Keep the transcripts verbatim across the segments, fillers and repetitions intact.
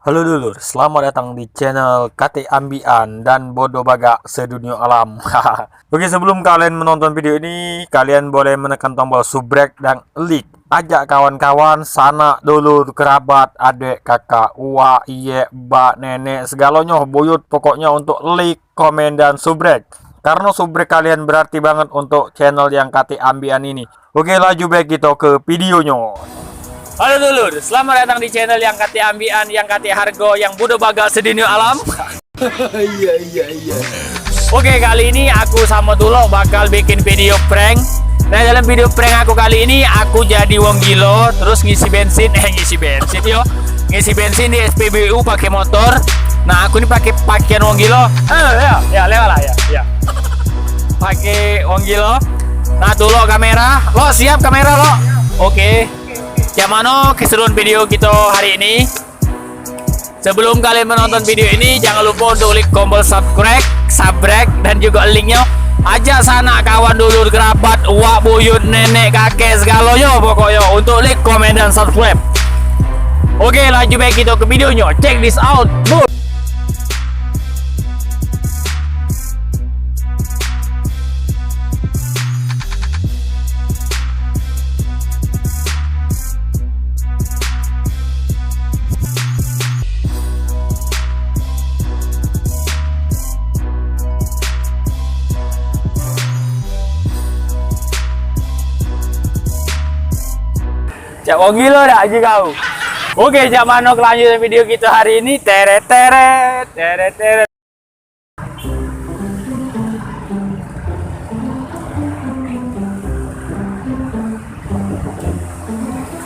Halo dulur, selamat datang di channel Katik Ambian dan Bodoh Bagak Sedunia Alam. Oke, sebelum kalian menonton video ini, kalian boleh menekan tombol subrek dan like. Ajak kawan-kawan, sanak, dulur, kerabat, adek, kakak, uwak, iyek, bak, nenek, segalonyo, buyut, pokoknyo untuk like, komen, dan subrek. Karena subrek kalian berarti banget untuk channel yang Katik Ambian ini. Oke, laju bae kito ke videonyo. Halo dulur, selamat datang di channel yang Katik Ambian, yang Katik Hargo, yang Bodoh Bagak Sedunia Alam. Iya, iya, iya. Oke, kali ini aku samo Tulok bakal bikin video prank. Nah, dalam video prank aku kali ini, aku jadi wong gilo, terus ngisi bensin, eh, ngisi bensin yo, ngisi bensin di S P B U pakai motor. Nah, aku ni pakai pakaian wong gilo. Eh, ya, ya, lewat lah, ya, ya. Pakai wong gilo. Nah, Tulok kamera. Lo siap kamera, lo? Oke. Cak mano keseruan video kito hari ini? Sebelum kalian menonton video ini, jangan lupa untuk klik tombol subscribe, subrek, dan juga linknya. Ajak sanak, kawan, dulur, kerabat, uwak, buyut, nenek, kakek, segalonyo pokoknyo untuk like, komen, dan subscribe. Oke, laju bae kito ke videonyo. Check this out, bro. Cak wong gilo dak ji kau? Oke, cak mano kelanjutan video kito hari ini? Teret, teret, teret, teret.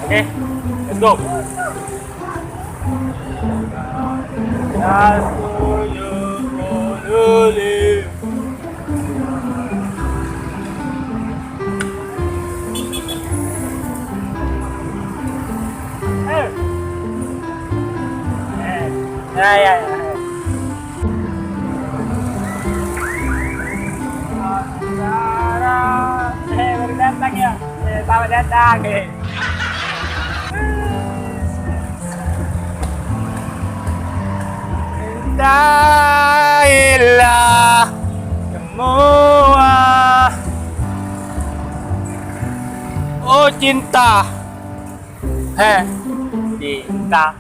Oke, let's go. Gas tuyul kololi. Eh. Eh. Ya, ya, ya. Saudara, eh, baru datang ya? Eh, selamat datang, eh. Cinta ilah semua. Oh, cinta. Heh, cinta.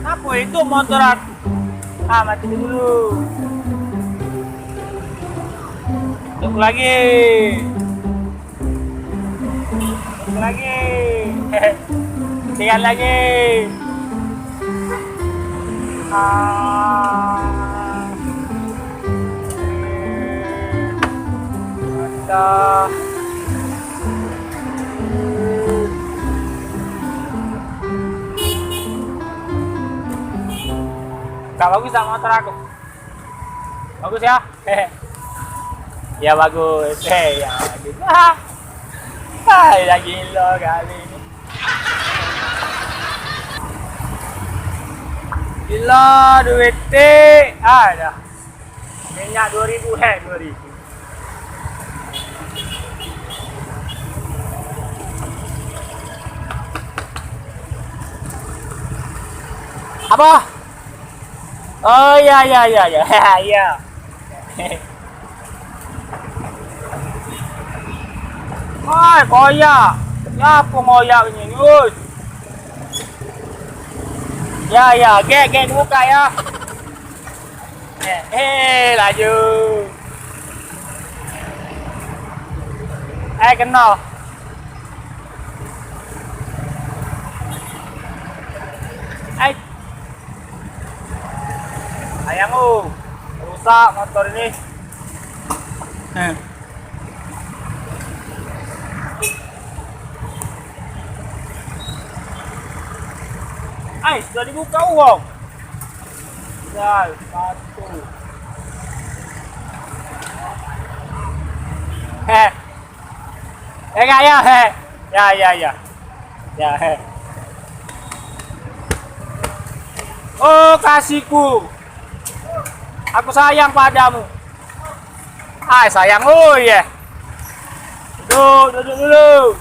Apo itu motor aku? Ah, mati dulu. Tuk lagi. Tuk lagi. Tiga lagi. Ah. Mantap. Gak bagus tak motor aku? Bagus ya? Ya bagus. Eh, ya bagus. Ah, ah, dah gilo kali ni. Gilo duit tik. Ah, dah. Minyak dua ribu, eh, dua ribu. Apa? Oh, ya, ya, ya, ya. Ya. Oi, koyak. Ya, apa ngoyak ni, Yus? Ya, ya, gek, gek dibuka ya. Eh, eh, laju. Eh, kena. Eh. Sayang, oh. Rusak motor ini. Eh. Ai, sudah dibuka uang. Ya, satu. Heh. Eh, enggak ya, heh. Ya, ya, ya. Ya, heh. Oh, kasihku. Aku sayang padamu. Ai, sayang, oh, iya. Duduk, duduk dulu.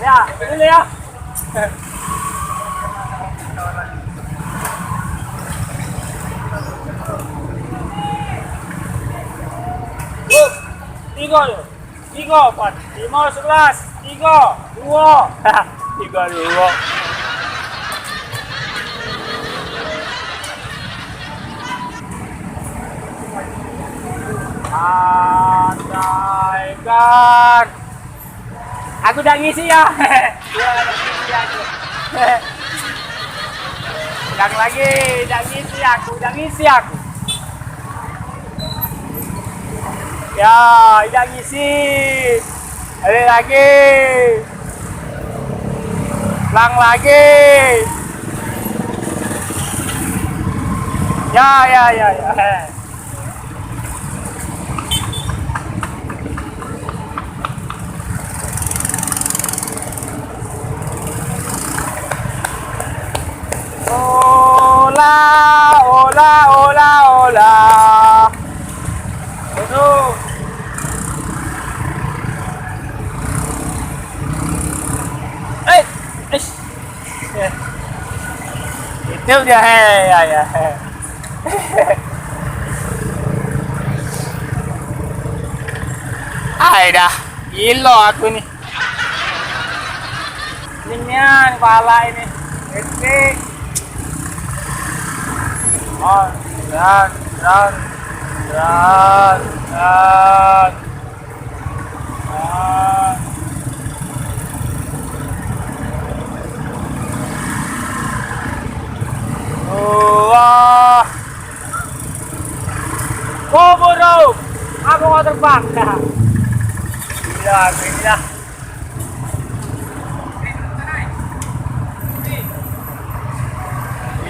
Ya, dulu ya. Tiga yo. Tiga, empat, lima, sebelas. Tiga, dua. Tiga, dua. Andaikan. Aku dah ngisi ya. Ya, dah ngisi aku. Ulang lagi, dah ngisi aku, dah ngisi aku. Ya, dah ngisi. Balik lagi. Ulang lagi. Ya, ya, ya, ya. Ola, ola, ola, ola. Aduh. Eh, eh. Itu dia, he, ya, ya, he. Ai dah, gilo aku ni. Nian pala ini. Etik. Oh, dan, dan, dan, dan. Ah. Wah. Oh, burung. Aku mau terbang. Iya, bismillah.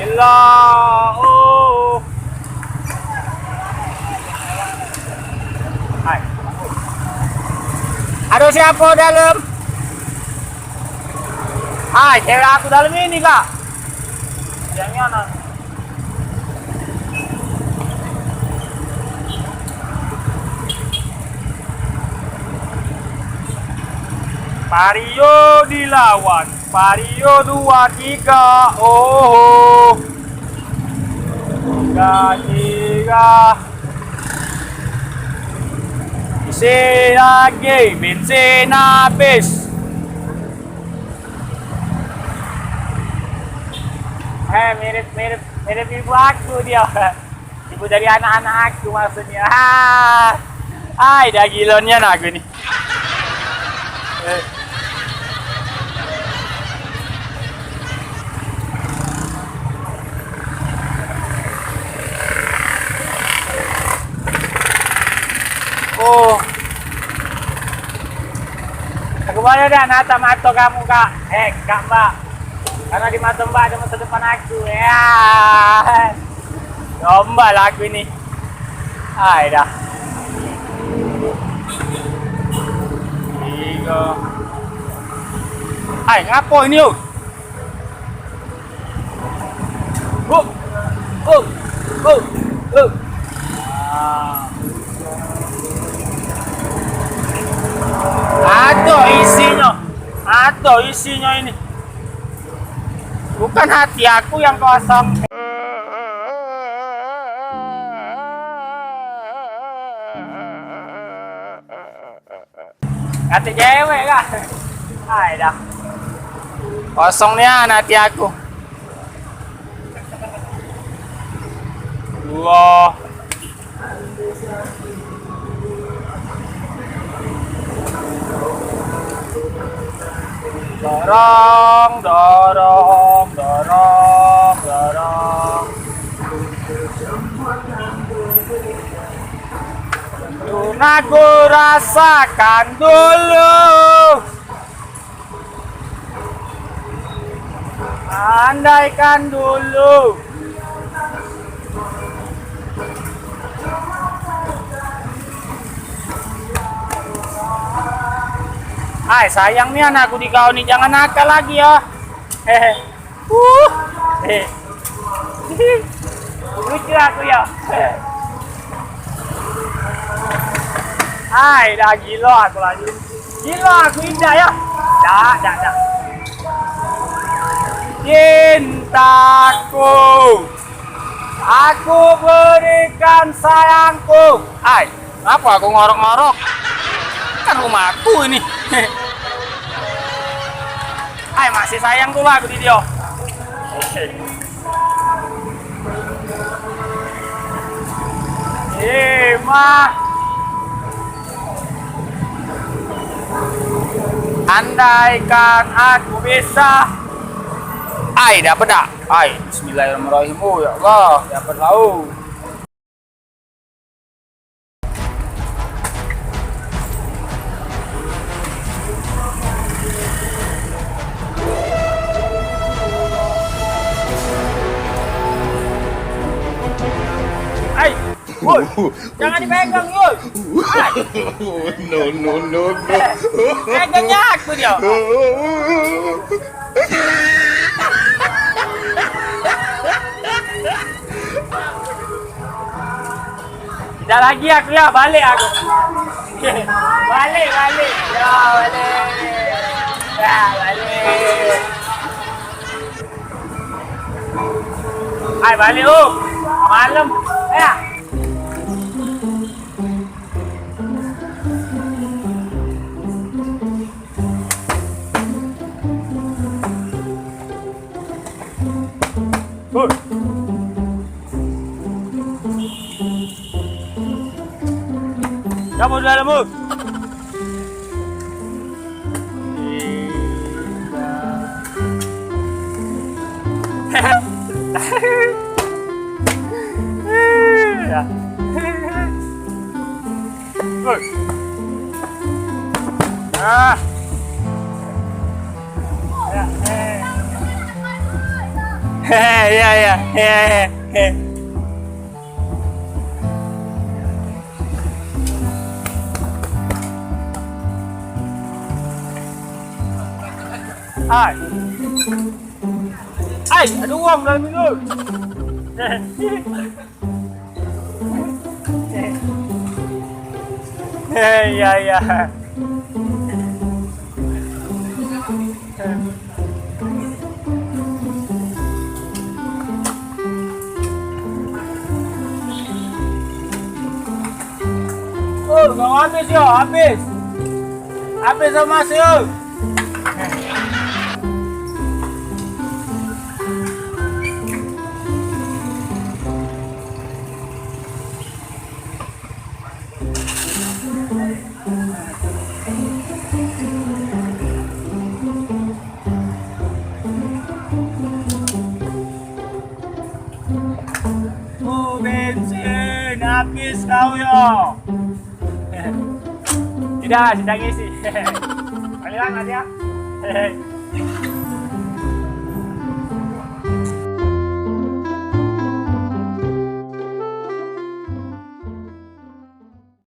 Gila, oh. Hai. Ada siapa dalam? Hai, cewek aku dalam ini, Kak. Yang mana? Vario dilawan. Vario dua tiga. Oh. Tiga, tiga. Isi lagi, bensin habis. Eh, mirip, mirip, mirip ibu aku dia. Ibu dari anak-anak aku maksudnya. Ah. Ai, dah gilo nian aku ni. Eh. Oh. Aku boleh dah natap mato kamu, Kak. Eh, Kak Mbak. Karena di mato Mbak ada masa depan aku. Ya. Lomba lah aku ini. Ai dah. Tiga. Ai, ngapo ini, oh? Oh. Oh. Oh. Oh. Ah. Ado isinyo. Ado isinyo ini. Bukan hati aku yang kosong. Kate cewek kah? Ai dah. Kosong nian hati aku. Allah. Dorong, dorong, dorong, dorong. Dulu aku rasakan dulu. Andaikan dulu. Hai, sayang nian aku di kau ni, jangan nakal lagi ya. Hehe. Uh. Eh. Lucu aku ya. Hai, dah gilo aku lagi. Gila, aku indah ya. Dak, dak, dak. Cintaku, aku berikan sayangku. Ai, kenapa aku ngorok-ngorok? Kan rumahku ini. Ai, masih sayang pula aku di dia. Eh, mah. Andaikan aku bisa. Ai, dapat dak? Ai, bismillahirrahmanirrahim. Oh, ya Allah, dapat lau. Ai, woi, jangan dipegang, woi. Ai. No, no, no, no. Pegangnya aku dia. Tidak lagi aku ya, balik aku. Balik, balik. Ya, balik. Ya, balik. Ai, balik, oh. Malam. Ya. Hoi. Siapa di dalam, Bos? Ya. Hei. Ah. Ya, eh. Hei, ya, ya. Hei, hei, hei. Hai. Hai, ada uang dalam ini. Hei, ya, ya. Oh, kau habis ya, habis. Habis sama sih, oh. Oh, bensin habis kau yo. Tidak, tidak ngisi. Aliran lah dia.